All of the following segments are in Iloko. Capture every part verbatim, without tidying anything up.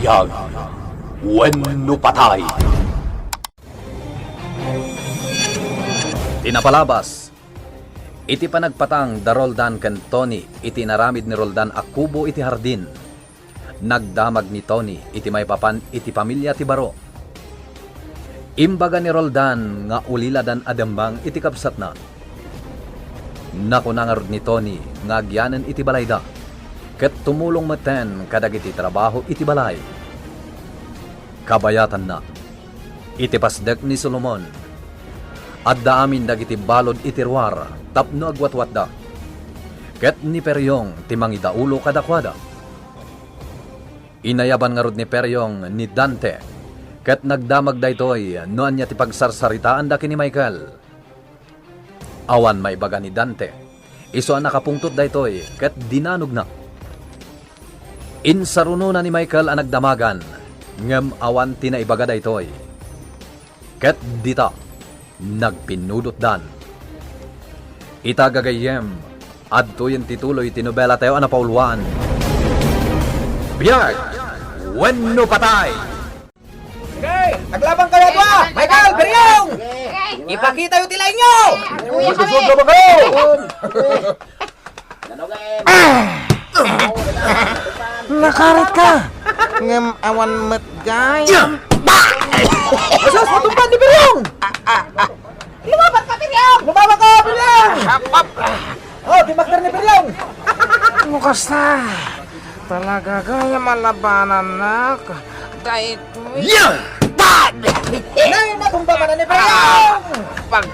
Tag wenno patay. Ti napalabas, iti panagpatang da Roldan ken Tony iti inaramid ni Roldan a kubo iti hardin, nagdamag ni Tony iti maipapan iti pamilia ti baro. Imbaga ni Roldan nga uliladan a demmang iti kabsatna. Nakuna ngarud ni Tony nga agyanen iti balayda, ket tumulong metten kadagiti trabaho iti balay. Kabayatanna, iti pasdek ni Solomon, adda amin dagiti balud iti ruar tapno agwatwatda. Ket ni Periong ti mangidaulo kadakuada. Inayaban ngarud ni Periong ni Dante, ket nagdamag daytoy no ania ti pagsarsaritaanda ken ni Michael. Awan maibaga ni Dante. Isu a nakapungtot daytoy ket dinanogna. Insarunona ni Michael a nagdamagan, ngem awan ti naibaga daytoy. Ket dita, nagpinnudotdan. Ita gagayyem, adtoyen ti tuloy ti nobelatayo a napauluan. Biag wenno patay! Okay, aglaban kayo dua! Michael, Beriong! Ipakita yo ti laing yo! Uy, susunod laban kayo! Nakarit ka! Ngem awan met gayam. Asus, matumban ni Beriong! Lumaban ka, Beriong! Lumaban ka, Beriong! Oh, di master ni Beriong! Ano kasta? Talaga gayam a labanannak. Daytoy. Nay, natumba ka na ni Beriong! Pag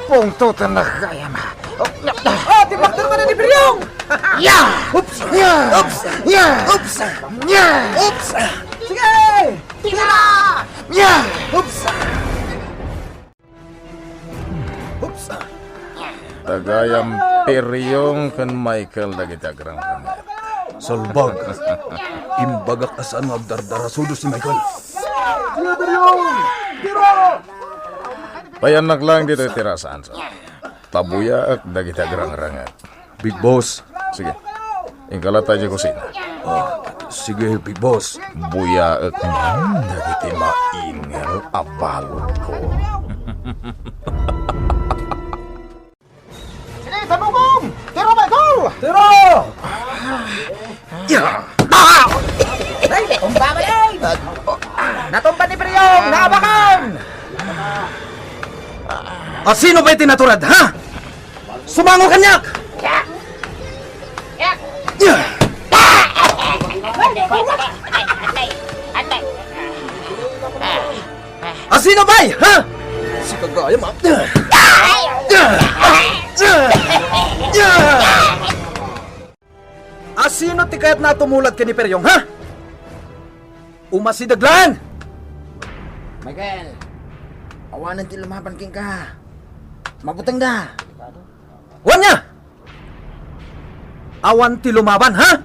Pungtotan na gayam. Oh, di master ka na ni Beriong! Yeah! Oops! Yeah! Oops! Yeah! Oops! Yeah! Oops! Sige! Tira! Yeah! Oops! Oops! Tagayam Periong ken Michael dagiti agrangranget. Salbag! Imbagak a saan nga agdardarasudo si Michael. Sige, Beriong! Tira! Payannak lang ditoy ti rasanso. Pabuyaek dagiti agrangranget. Big Boss. Sige. Inka latta idiay kusina. Ah, sige, Big Boss. Buyaek man dagiti maingel a baludko. Sige, tanugom! Tira, Michael! Tira! Ya! Ah! Ay, natumba, Balay! Natumba ni Beriong! Naabakan! A sino pay ti naturad, ha? Sumango kaniak! Ya! A sino pay, ha? Si kagayam, ha? A sino ti kayatna a tumulad ken ni Periong, ha? Umasideg laeng! Michael, awanen ti lumaban kenka. Mabutengda. Wen nia! Awan ti lumaban, ha?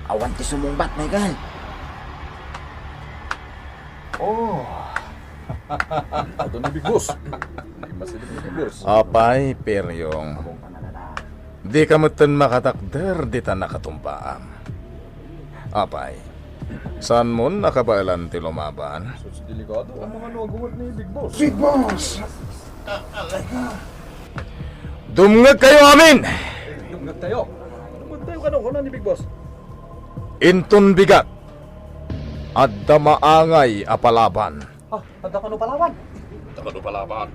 Awan ti sumungbat, Michael. Oh. Adun ni Big Boss. Imasideg ni Big Boss. Apay, Periong. Dika metten makatakder dita nakatumbaam. Apay, saanmon a kabaelan ti lumaban? Sus, delikado. Ano nga no agunget ni Big Boss? Big Boss! Dumngegkayo amin! Dumngegtayo? Dumngegtayo kano, kuna ni Big Boss. Inton bigat, adda maangay a palaban. Ah, adda kano palaban? Adda kano palaban?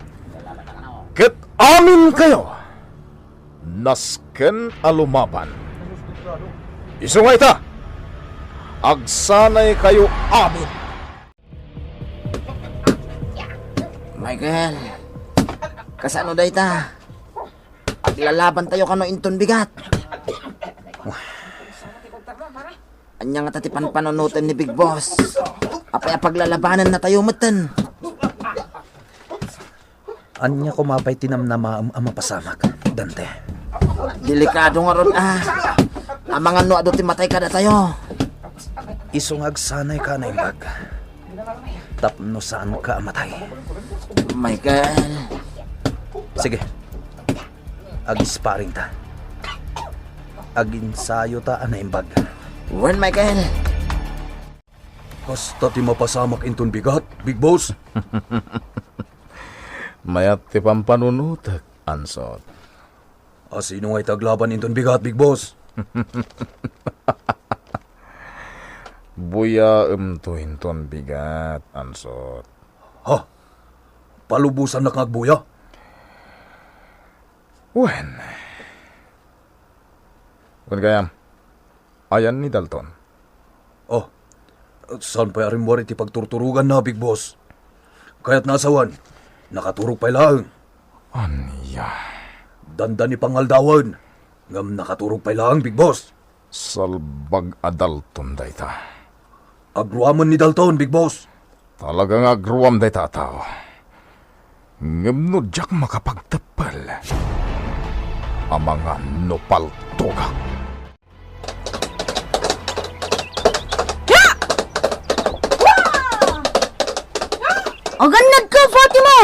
Ket aminkayo nasken a lumaban. Isu nga ita, agsanaykayo amin. Michael, kasano dayta? Aglalabantayo kano inton bigat? Ania ngata ti panpanunotem ni Big Boss? Apay a paglalabanennatayo metten? Ania koma pay ti namnamaem a mapasamak, Dante? Delikado ngarud, a. Amangan no adu ti matay kadatayo. Isu nga agsanayka a naimbag tapno saanka a matay. Michael. Sige. Ag-sparring ta. Aginsayota a naimbag. Wen, Michael. Kasta ti mapasamak inton bigat, Big Boss? Mayat ti pampanunotek, Ansot. A, sino nga iti aglaban inton bigat, Big Boss? Buyaemto inton bigat, Ansot. Ha? Palubosannak nga agbuya? Wen. Wen gayam, ayan ni Dalton? Oh, saan pay a rimmuar iti pagturturoganna, Big Boss? Kayatna a sawen, nakaturog pay laeng. Ania? Dandani pangaldawen, ngem nakaturog pay laeng, Big Boss. Salbag a Dalton dayta. Agruamen ni Dalton, Big Boss. Talaga nga agruam dayta a tao. Ngem no diak makapagteppel, amangan no paltogak. Agannad ka, Fatima!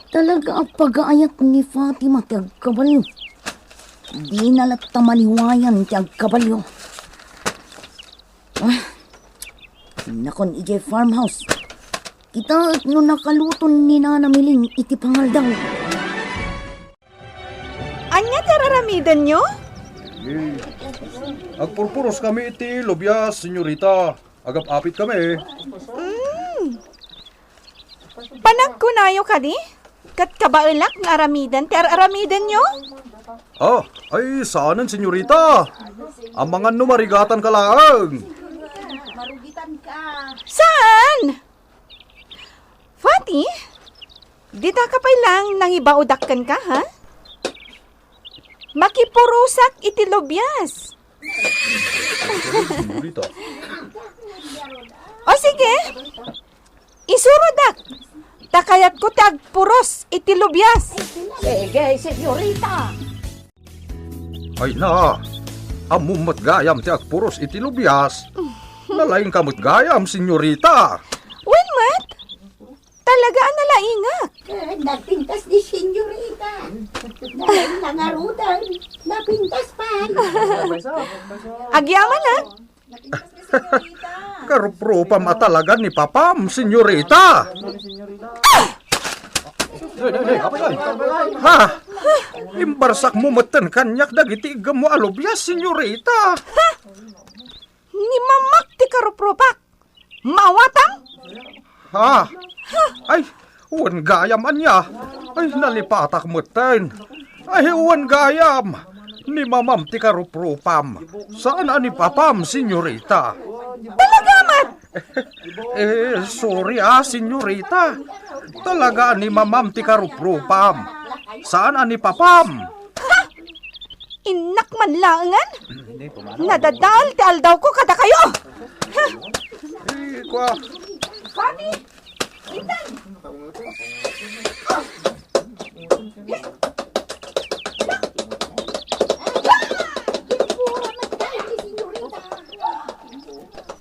Talaga a pagaayat ni Fatima ti agkabalio. Dina latta maliwayan ti agkabalio. Ah, nakon idiay farmhouse. Kitaek no nakaluton ni Nana Miling iti pangaldaw. Ania ti ar-aramidenyo? Eh, agpurpuros kami iti lubias, senyorita. Agap-apit kami. Mm. Panagkunayo kadi? Ket kabaelak nga aramiden ti ar-aramidenyo? Ah, ay, saanen, senyorita. Amangan no marigatan ka laeng. Saan? Fati, dita ka pay lang nangibaudak kenka, ha? Makipurosak iti lubias. Senyorita. O sige, isurodak. Ta kayatko ti agpuros iti lubias. Sige, senyorita. Ay na, ammom met gayam ti agpuros iti lubias. Nalaingka met gayam, senyorita. Wen met? Talaga a nalaingak. Eh, nagpintas ni senyorita. Nalaing na ngaruden. Napintas pay. Agyaman, a? Karuprupam a talaga ni papam, senyorita. Ha? Imbarsakmo metten kaniak dagiti iggemmo a lubias, senyorita. Ni mamak ti karuprupak. Maawatang? Ha? Ay, wen gayam ania. Ay, nalipatak metten. Ay, wen gayam. Ni mamam ti karuprupam. Saan a ni papam, senyorita. Talaga met? Eh, sorry a, senyorita. Talaga a ni mamam ti karuprupam. Saan a ni papam. Ha? Innak man laengen? Nadadael ti aldawko kadakayo. Ha? Eh, kua. Kami! Intan!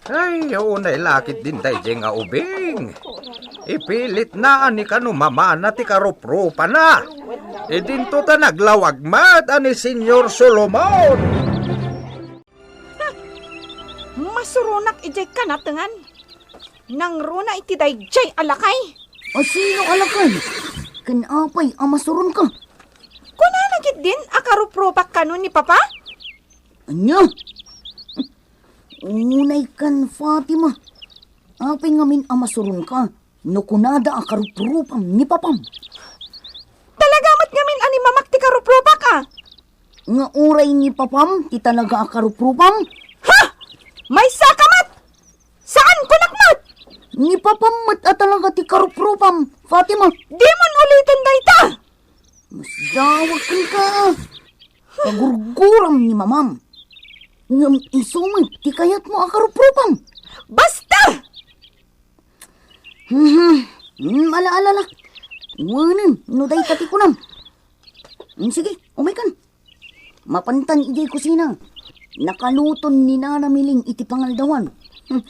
Ay, unay lakit din daydiay nga ubing. Ipilitna a ni kano mamana ti karuprupana. Idinto ta naglawag met a ni Senyor Solomon. Masuronak idiay kanatengan. Nangruna iti daydiay a lakay. A sino a lakay? Ken apay a masuronka? Kunana ketdin a karuprupak kano ni Papa? Ania? Unay kan Fatima. Apay ngamin a masuronka no kunada a karuprupam ni Papam? Talaga met ngamin a ni mamak ti karuprupak, a? Nga uray ni Papam ti talaga a karuprupam? Ha? Maysaka met! Saan kunak met? Ni Papam met a talaga ti karuprupam, Fatima. Dimon uliten dayta! Masdawag kenka. Kagurguram ni Mamam. Ngem isu met ti kayatmo a karuprupam. Basta! Hmm, ala, ala, ala. Wenen no dayta ti kunam. Hmm, sige, umaykan. Mapantan idiay kusina. Nakaluton ni Nana Miling iti pangaldawan. Hmm,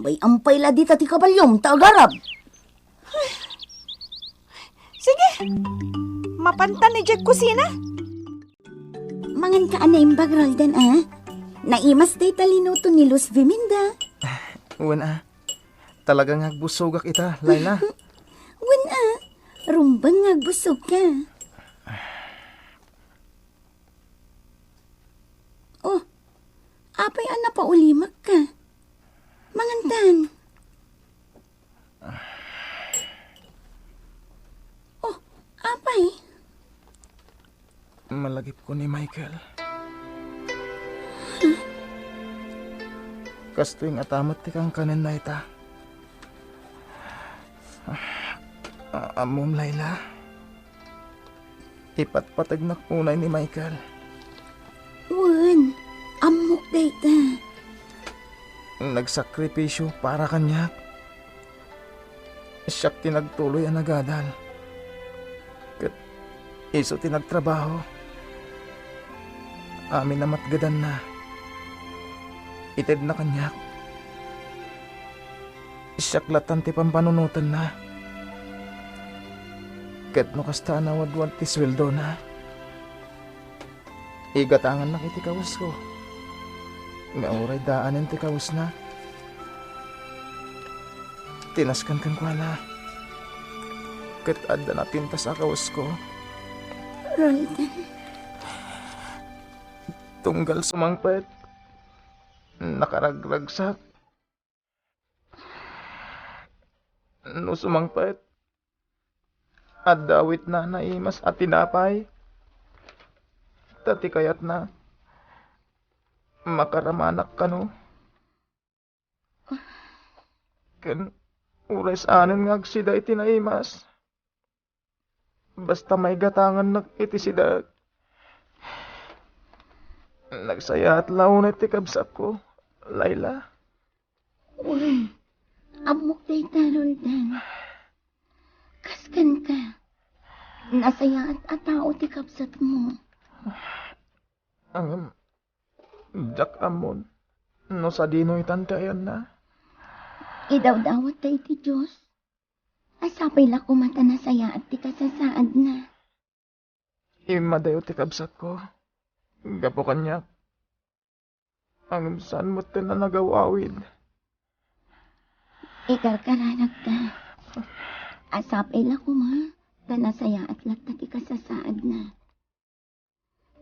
bay-am pay la dita ti kabalyom ta agarab. Sige. Mapantan idiay kusina. Mangan ka a naimbag, Roldan, a? Naimas dayta linuto ni Luz Biminda. Wen a. Talaga nga agbusogak ita, Laila. Wen a. Rumbeng nga agbusogka. Oh, apay a napaulimakka? Mangantan. Oh, apay? Malagipko ni Michael. Kastoy ngata met ti kankanenna ita. A-, ammom, Laila? Ipatpategnak unay ni Michael. Wen, ammok dayta. Nagsakripisio para kaniak. Siak ti nagtuloy a nagadal. Ket isu ti nagtrabaho. Amin a matgedanna, itedna kaniak. Siak lattan ti pampanunotenna. Ket no kasta a nawadwad ti sueldona, igatangannak iti kawesko. Nga uray daanen ti kawesna, tinasken kenkuana. Ket adda napintas a kawesko. Roldan. Tunggal sumangpet, nakaragragsak. No sumangpet, adda awitna a naimas a tinapay. Ta ti kayatna, makaramanak kano. Ken uray saanen nga agsida iti naimas. Basta maigatangannak iti sidaek. Nagsayaat la unay ti kabsatko, Laila. Wen, ammok dayta, Roldan. Kas kenka, nasayaat a tao ti kabsatmo. Ngem, diak ammon no sadino itan ti ayanna. Idawdawat ta iti Dios. A sapay la koma ta nasayaat ti kasasaadna. Immadayo ti kabsatko gapu kaniak. Ngem saan metten a nagaw-awid. Ikarkararagta. A sapay la koma ta nasayaat latta ti kasasaadna.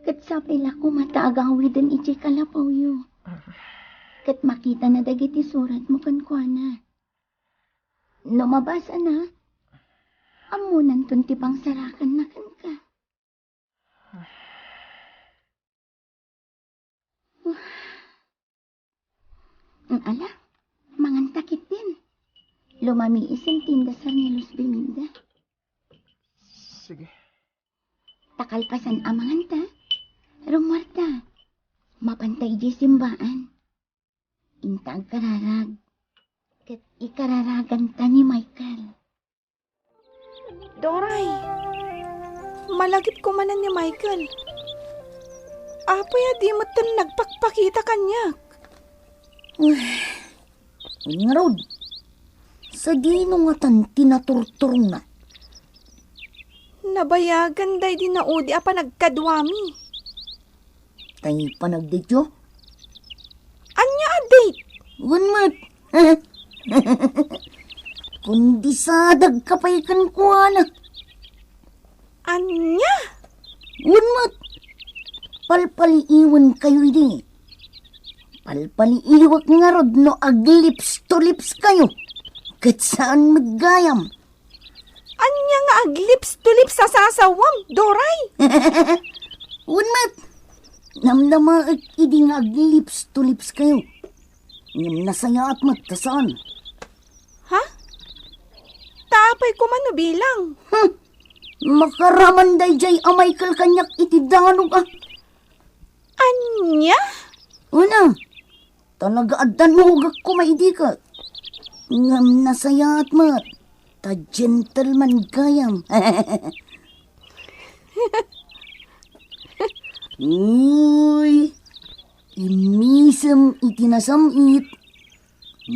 Ket sapay la koma ta agawiden idiay kalapawyo. Ket makitana dagiti suratmo kenkuana. No mabasana, ammonanton ti pangsarakanna kenka. Ala, manganta ketdin. Lumamiis ti indasar ni Luz Biminda. Sige. Ta kalpasan a manganta, rummuarta. Mapanta idiay simbaan. Inta agkararag, ket ikararaganta ni Michael. Doray, malagipko manen ni Michael. Apay a di metten nagpakpakita kaniak? Uy, ngarud, sadino ngatan ti naturturongna? Nabayagan daydi naudi a panagkaduami. Tay panagdateyo? Ania a date? Wen met. Kundi sadagka pay kenkuana. Ania? Wen met. Palpaliiwenkayo idi. Palpaliiwek ngarud no aglips to lips kayo. Ket saan met gayam. Ania nga aglips to lips a sasawem, Doray? Wen met. Namnamaek idi nga aglips to lips kayo. Ngem nasayaat met ta saan. Ha? Ta apay koma no bilang? Hmm. Makaraman daydiay a Michael kaniak iti danog a. Ania? Una, talaga adda nugak koma idi ket. Ngem nasayaat met, ta gentleman gayam. Uy, immisem iti nasam-it.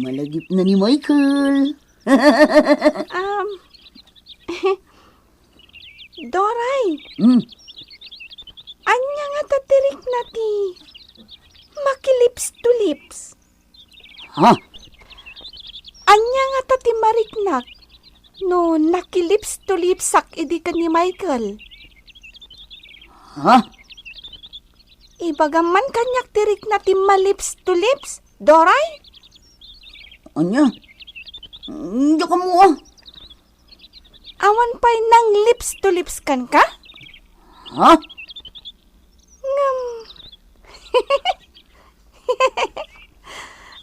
Malagipna ni Michael. Um, Doray, Hmm. Ania nga tatirikna ti Makilips to lips. Ha? Ania ngata ti mariknak no nakilips to lipsak idi ken ni Michael? Ha? Ibagam man kaniak ti rikna ti malips to lips, Doray? Ania? Diak ammo, a. Awan pay nang lips to lips kenka? Ha? Ngem,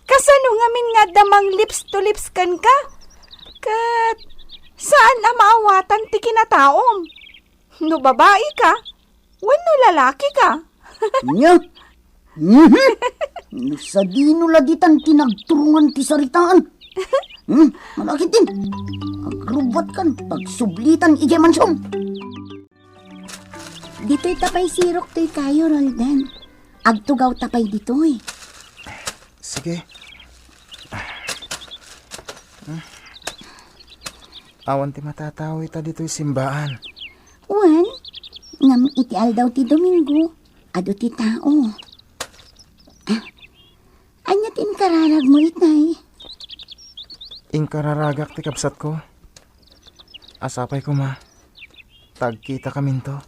kasano ngamin nga adda mang lips to lips kenka? Ket saan a maawatan ti kinataom? No babai ka, wenno lalaki ka? Ania? Mhm. No sadino la ditan ti nagturungan ti saritaan? Hmm? Malakit din. Agrubbuatkan, pagsublitan idiay mansion. Ditoy ta pay sirok toy kayo, Roldan. Agtugawta pay ditoy. Sige. Hmm? Awan ti matatao ita ditoy simbaan. Wen, ngem iti aldaw ti Domingo, adu ti tao. Ah, ania ti inkararagmo itay? Inkararagak ti kabsatko. Sapay koma ta agkitakaminto.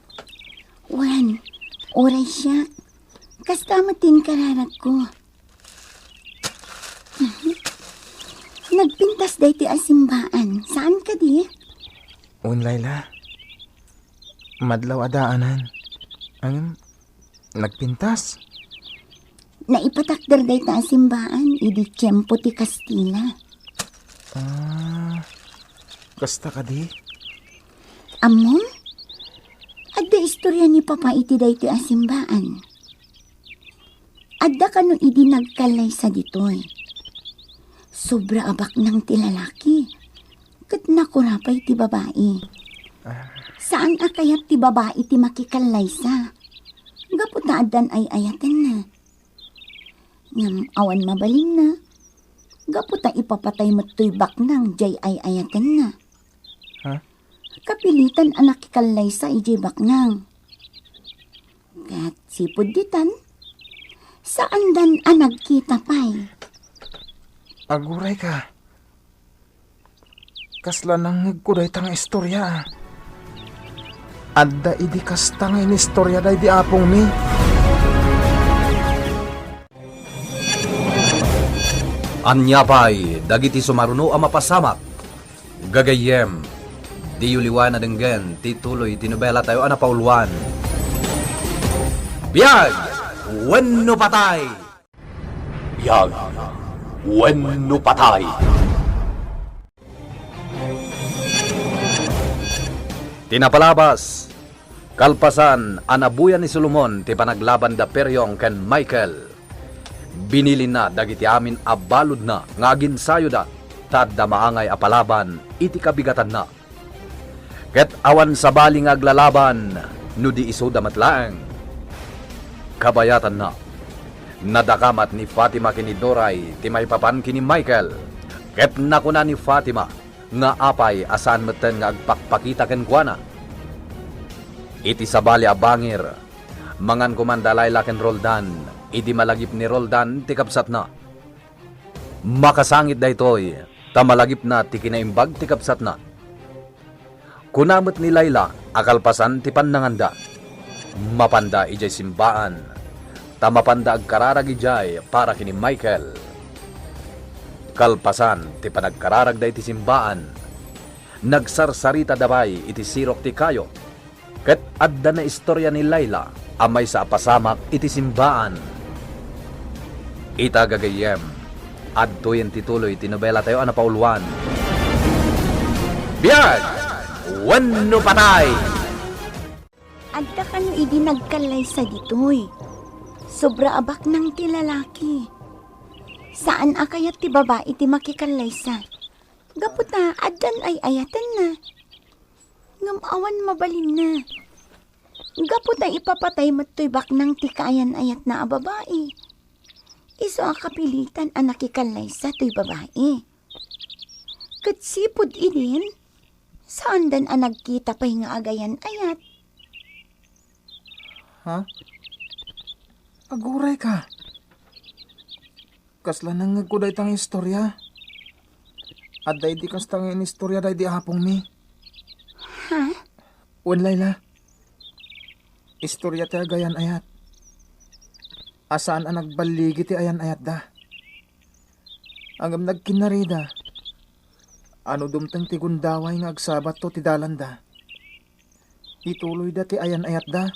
Wen, uray siak. Kasta met ti inkararagko. Nagpintas daytoy a simbaan. Saan kadi? Wen, Laila. Madlaw a daanan. Ngem, nagpintas? Naipatakder dayta a simbaan idi tiempo ti Kastila. Ah, kasta kadi? Ammom? Adda istorya ni Papa iti daytoy a simbaan. Adda kano idi nagkallaysa ditoy. Sobra a baknang ti lalaki, ket nakura pay ti babai. Ah. Saan a kayat ti babai ti makikallaysa, gapu ta addan ay-ayatenna. Ngem awan mabalinna, gapu ta ipapatay met toy baknang diay ay-ayatenna. Ha? Kapilitan a nakikallaysa idiay baknang. Ket sipud ditan, saandan a nagkita pay. Aguray ka. Kasla nangngegko dayta nga istorya, a. Adda idi kasta nga inistorya daydi apongmi. Ania pay dagiti sumaruno a mapasamak? Gagayyem, diyo liwen a denggen ti tuloy ti nobela tayo a napauluan, Biag wenno Patay! Biag wenno Patay! Ti napalabas, kalpasan a nabuya ni Solomon ti panaglaban da Periong ken Michael, binilinna dagiti amin a baludna nga aginsayoda ta adda maangay a palaban iti kabigatanna. Ket awan sabali nga aglalaban no di isuda met laeng. Kabayatanna, nadakamat ni Fatima ken ni Doray ti maipapan ken ni Michael, ket nakuna ni Fatima nga apay a saan metten nga agpakpakita kenkuana. Iti sabali a bangir, mangan koma da Laila ken Roldan idi malagip ni Roldan ti kabsatna. Makasangit daytoy ta malagipna ti kinaimbag ti kabsatna. Kuna met ni Laila a kalpasan ti pannanganda, mapanda idiay simbaan, ta mapanda agkararag idiay para ken ni Michael. Kalpasan ti panagkararagda iti simbaan, nagsarsaritada pay iti sirok ti kayo. Ket adda naistorya ni Laila a maysa a pasamak iti simbaan. Ita, gagayyem, adtoyen ti tuloy ti nobela tayo a napauluan. Biag wenno patay! Adda kano idi nagkallaysa ditoy. Sobra a baknang ti lalaki. Saan a kayat ti babai ti makikallaysa. Gapu ta addan ay-ayatenna. Ngem awan mabalinna. Gapu ta ipapatay met toy baknang ti kaayan-ayatna a babai. Isu a kapilitan a nakikallaysa toy babai. Ket sipud idin, saandan a nagkita pay nga agayan-ayat. Ha? Aguray ka. Kasla nangngegko dayta nga istorya. Adda idi kasta nga inistorya daydi apongmi. Ha? Wen, Laila. Istorya ti agayan-ayat. A saan a nagballigi ti ayan-ayatda. Ngem nagkinnarida. A no dumteng ti gundaway nga agsabatto ti dalanda, ituloyda ti ayan-ayatda.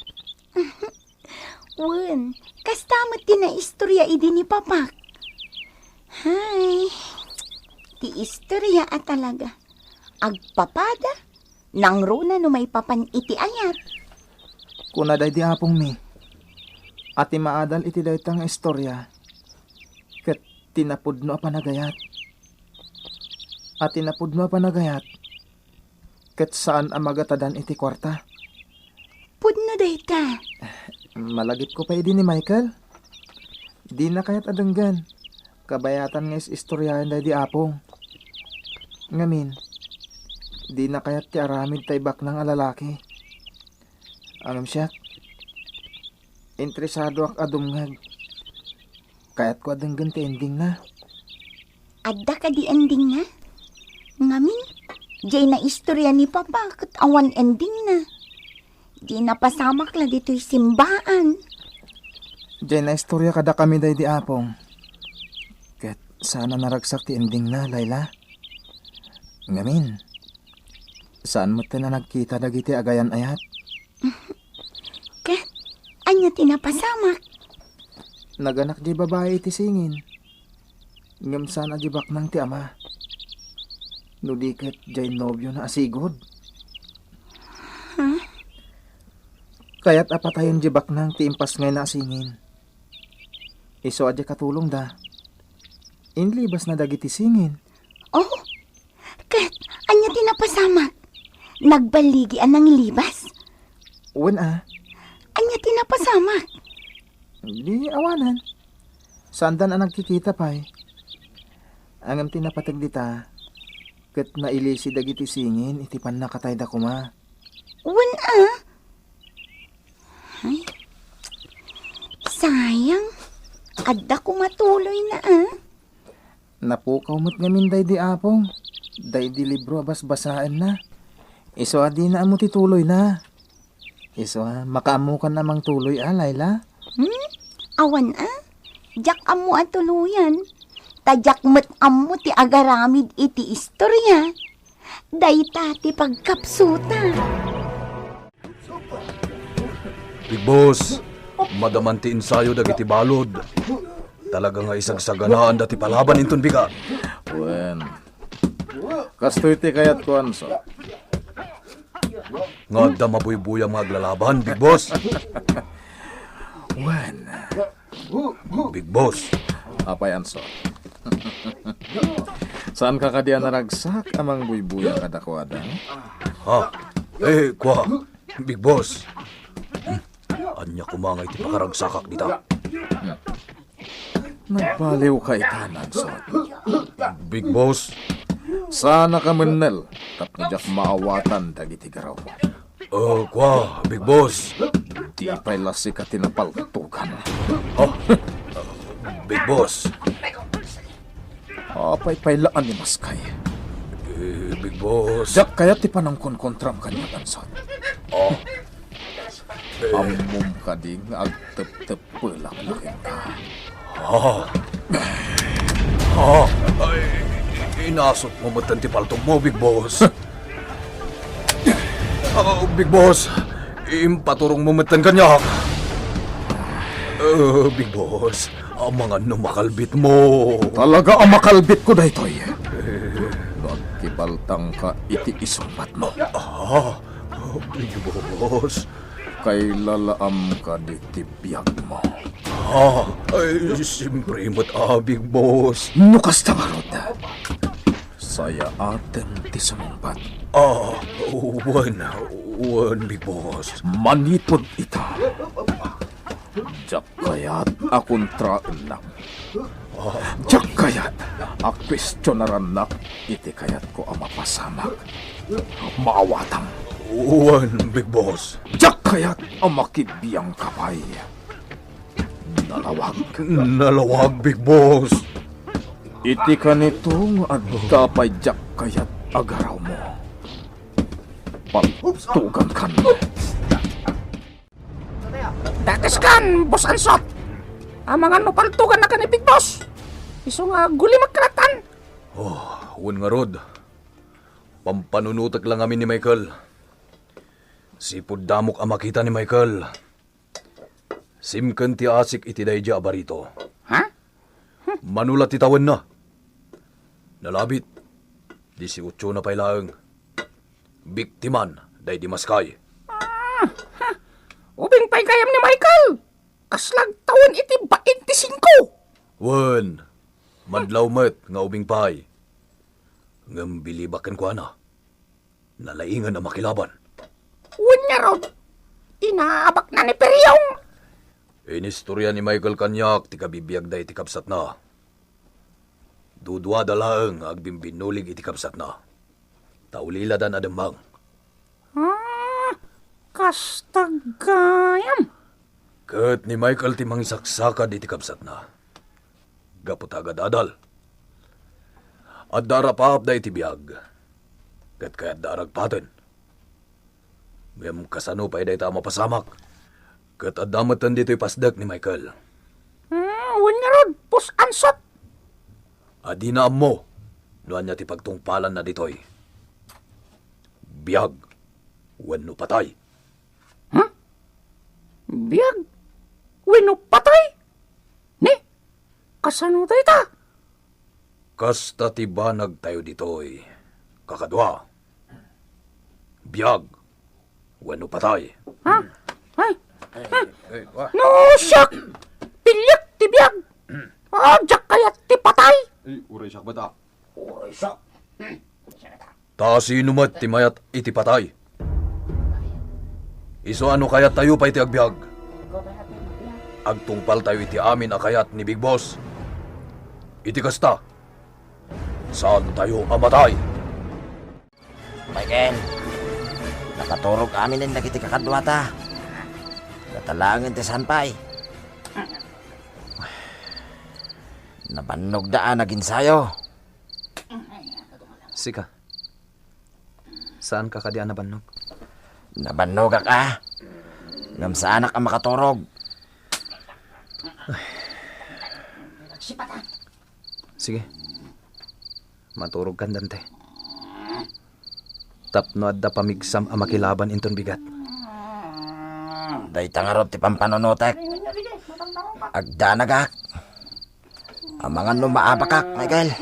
Wen, kasta met ti naistorya idi ni Papak. Hay, ti istorya a talaga. Agpapada, nangruna no maipapan iti ayat. Kuna daydi apongmi, a ti maadal iti dayta nga istorya, ket ti napudno a panagayat. A ti napudno a panagayat, ket saan a magatadan iti kuarta. Pudno dayta. Malagipko pay idi ni Michael. Dina kayat a denggen. Kabayatan nga is-istoryaen daydi apong. Ngamin, dina kayat ti aramid ta ibaknang a lalaki. Ngem siak, interesadoak a dumngeg. Kayatko a denggen ti endingna. Adda kadi endingna? Ngamin, diay naistorya ni Papa ket awan endingna. Diay napasamak la ditoy simbaan. Diay naistorya kadakami daydi apong. Ket saan a naragsak ti endingna, Laila. Ngamin, saan metten a nagkita dagiti agayan-ayat. Ket ania ti napasamak? Naganak diay babai iti singin. Ngem saan a diay baknang ti ama. No di ket diay nobiona a sigud. Ha? Kayat a patayen diay baknang ti impasngayna a singin. Isu a diay katulongda. Inlibasna dagiti singin. Oh, ket ania ti napasamak? Nagballigi a nanglibas? Wen a. Ania ti napasamak? Di awanen. Saandan a nagkikita pay. Ngem ti napateg dita, ket nailisi dagiti singin iti pannakatayda koma. Wen a. Ay, sayang. Adda koma tuloyna a. Napukaw met ngamin daydi apong. Daydi libro a basbasaenna. Isu a dina ammo ti tuloyna. Isu a, makaammokan a mangtuloy a, Laila? Hmm? Awan a? Diak ammo a tuloyan. Ta diak met ammo ti agaramid iti istorya. Dayta ti pagkapsuta. Big Boss, madaman ti ensayo dagiti balod. Talaga nga isagsaganaanda ti palaban inton bigat. Wen, kastoy ti kayatko, Anso. Nga adda mabuybuyam nga aglalaban, Big Boss. Wen. Big Boss. Apay, Anso? Saanka kadi a naragsak a mangbuybuya kadakuada? Ha? Eh, kua, Big Boss. Hmm. Ania koma nga iti pakaragsakak dita? Nagbaliwka ita, Anso. Big Boss. Saanka mennel tapno diak maawatan dagiti garaw. Oh, kua, Big Boss. Di pay la sika ti napaltugan. Oh, Big Boss. Apay pay la a nimaskay? Eh, Big Boss. Diak kayat ti panangkonkontram kaniak, Anso. Oh. Eh. Ammom kadi nga agteptep pelak na kenka. Ah. Ah. Ay, inasot mo metten ti paltog mo, Big Boss. Ah, Big Boss, impaturong mo metten kaniak. Ah, Big Boss, amangan no makalbit mo. Talaga a makalbit ko daytoy. No agkibaltangka iti isungbat mo. Ah, Big Boss. Kailalaamka diti biag mo. Ah, ay, simpre met a, Big Boss. No kasta ngarud, sayaatem ti sumungbat. Ah, wen, wen, Big Boss. Manipud ita, diak kayat a kontraennak. Diak kayat a kuestionarannak iti kayatko a mapasamak. Maawatam. Wen, Big Boss. Diak kayat a makibiangka pay. Nalawag. Nalawag, Big Boss. Iti kanito nga adda pay diak kayat a garawmo. Paltugankan. Dakeskan, Boss Ansot. Amangan no paltugannakan ni Big Boss. Isu nga gulimak kalatan. Oh, wen ngarud. Pampanunotek la ngamin ni Michael. Sipud damok a makita ni Michael. Simken ti asik iti daydi a barito. Ha? Mano la ti tawenna? Nalabit. Disiotso na pay laeng. Biktiman daydi maskay. Ah, ha. Ubing pay gayam ni Michael. Kasla agtawen iti bainti singko. Wen, madlaw met nga ubing pay. Ngem bilibak kenkuana. Nalaingen a makilaban. Wen ngarud, inaabakna ni Periong. Inistorya ni Michael kaniak ti kabibiagda iti kabsatna. Duduada laeng nga agbinbinnulig iti kabsatna. Ta uliladan a demmang. Ah, kasta gayam. Ket ni Michael ti mangisaksakad iti kabsatna. Gapu ta agadadal. Adda a rapaapda iti biag. Ket kayatda a ragpaten. Ngem kasano pay dayta a mapasamak? Ket adda metten ditoy pasdek ni Michael. Hmm, wen ngarud, Boss Ansot. Adina ammo no ania ti pagtungpalanna ditoy. Biag wenno patay. Hmm? Biag wenno patay? Ni? Kasano dayta? Kasta ti banagtayo ditoy, kakadua. Biag wenno patay. Ha? Ay. Ha? No, siak! Piliak ti biag! Ah, diak kayat ti patay! Ay, uray siak met. Uray siak. Ta sino met ti mayat iti patay? Isu a no kayattayo pay ti agbiag, agtungpaltayo iti amin a kayat ni Big Boss. Iti kasta, saantayo a matay. Michael, nakaturog aminen dagiti kakaduata. Natalaangen ti saan pay. Nabannogda a naginsayo. Sika. Saanka kadi a nabannog? Nabannogak a. Ngem saanak a makaturog. Sige. Maturogkan, Dante. Tapno adda pamigsam a makilaban inton bigat. Dayta ngarud ti pampanunotek. Agdanagak. Amangan no maabakak, Michael.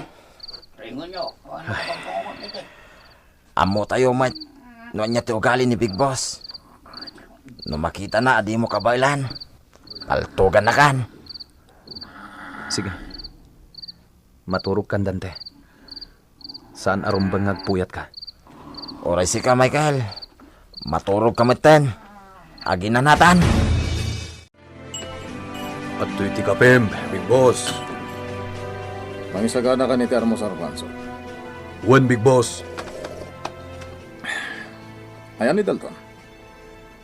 Ammotayo met no ania ti ugali ni Big Boss. No makitana a dimo kabaelan, paltugannakan. Sige. Maturogkan, Dante. Saan a rumbeng nga agpuyatka. Uray sika, Michael. Maturogka metten. Aginanatan. Adtoy ti kapem, Big Boss. Mangisaganakan iti armusar, Banso. Wen, Big Boss. Ayan ni Dalton?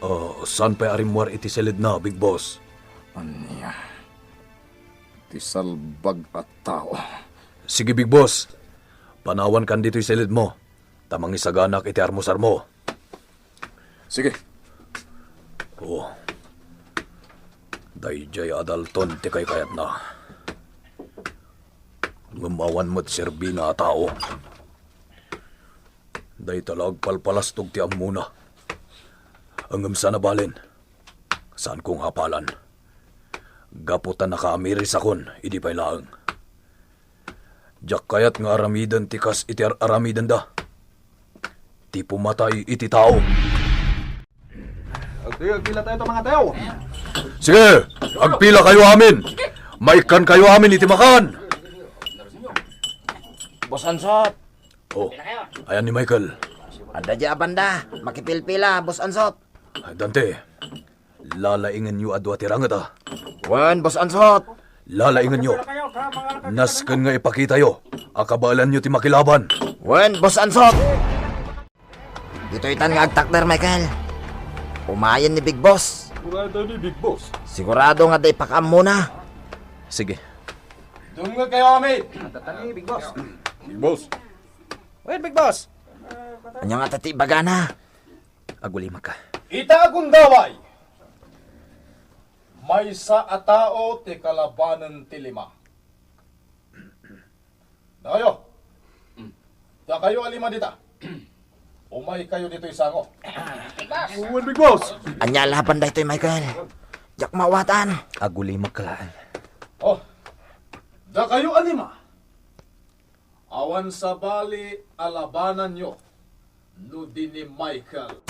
Ah, saan pay a rimmuar iti siledna, Big Boss? Ania? Ti salbag a tao. Sige, Big Boss. Panawankan ditoy siledmo, ta mangisaganak iti armusarmo. Sige. Oh. Daydiay a Dalton ti kaykayatna. Ngem awan met serbina a tao. Dayta la agpalpalastog ti ammona. Ngem saan a balen. Saanko nga apalan. Gapu ta nakaamirisakon idi pay laeng. Diak kayat nga aramiden ti kas iti ar-aramidenda. Ti pumatay iti tao. Agtoy, agpila tayo, mga tayo. Sige, agpila kayo amin. Maikkan kayo amin iti makan. Boss Ansot. Oh, ayan ni Michael. Adda di a banda, makipilpila, Boss Ansot. Dante, lalaingenyo a dua ti ranget, a. Wen, Boss Ansot. Lalaingenyo. Nasken nga ipakitayo a kabaelanyo ti makilaban. Wen, Boss Ansot. Ditoy tan nga agtakder, Michael. Umayen ni Big Boss. Sigurado ni Big Boss. Sigurado nga adda ipakaammona. Sige. Dumngegkayo amin. Adda tani, Big Boss. Big Boss. Wen, Big Boss. Ania ngata ti ibagana? Agulimakka. Ita a gundaway, maysa a tao ti kalabanen ti lima. Dakayo. Dakayo a lima dita. Umaykayo ditoy sango. Wen, Big Boss. Ania laban daytoy, Michael? Diak maawatan. Agulimakka laeng. Oh. Dakayo a lima. Awan sabali a labananyo no di ni Michael.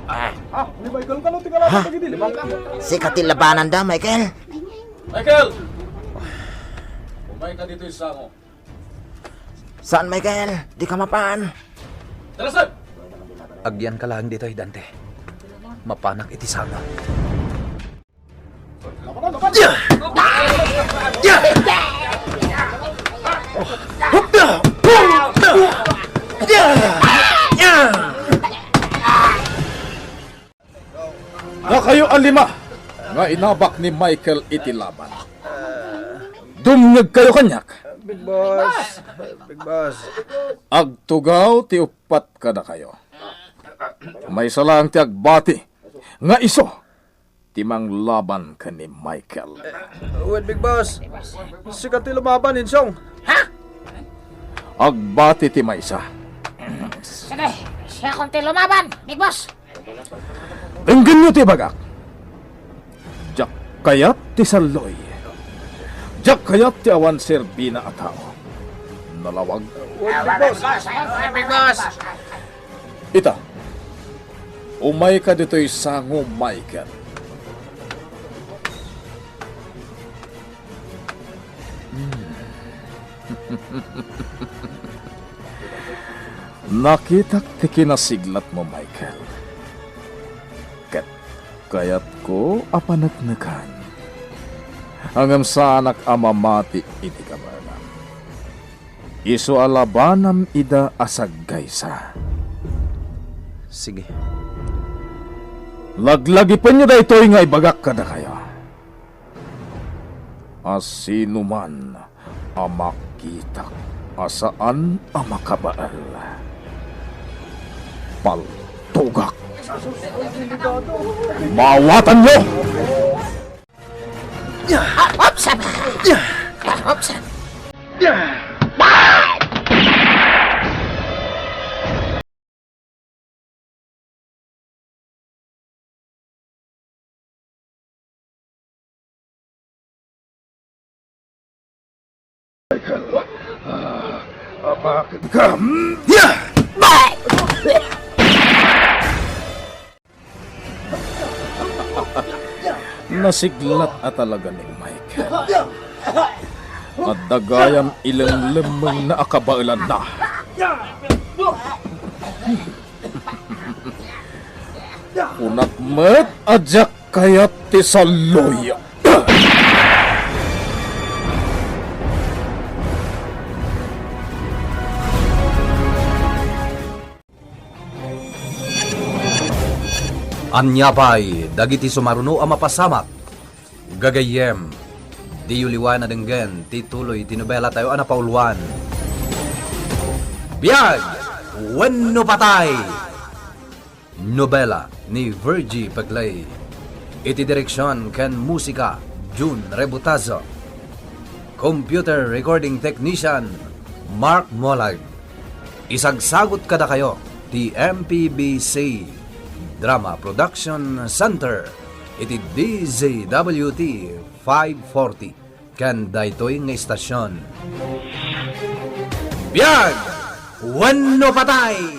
Ah, ni Michael kano ti kalaban dagiti lima? Sika ti labananda, Michael. Michael! Umayka ditoy sango. Saan, Michael? Dika mapan. Tara, sir! Agyanka laeng ditoy, Dante. Mapanak iti sango. Dakayo a lima nga inabak ni Michael iti laban. Dumngegkayo kaniak. Big Boss. Big Boss. Agtugaw ti uppat kadakayo. Maysa laeng ti agbati nga isu ti manglaban ken ni Michael. Wen, Big Boss. Sika ti lumaban, Insong. Ha? Agbati ti maysa. Sige, siakon ti lumaban, Big Boss. Denggenyo ti ibagak. Diak kayat ti salloy. Diak kayat ti awan serbina a tao. Nalawag. Wen, Big Boss. Wen, Big Boss. Ita, umayka ditoy sango, Michael. Hmm. Nakitak ti kinasiglatmo, Michael. Ket kayatko a paneknekan. Ngem saanak a mamati iti kabaelam. Isu a labanam ida a saggaysa. Sige. Laglagipenyo daytoy nga ibagak kadakayo. A sinuman a makitak a saan a makabael, paltogak. Maawatanyo! Oops! Oops! Ah, ah, bakit ka? Hmm? Nasiglat a talaga ni Michael. Adda gayam ilenglemmengna a kabaelanna. Kunak met a diak kayat ti salloy. Ania pay dagiti sumaruno a mapasamak? Gagayyem, diyo liwen a denggen ti tuloy ti nobelatayo a napauluan, Biag Wenno Patay! Nobela ni Virgie Peclay. Iti direksion ken musika, Jun Rebutazo. Computer recording technician, Mark Molag. Isagsagut kadakayo ti M P B C Drama Production Center iti D Z W T five forty ken daytoy nga istasion. Biag wenno patay!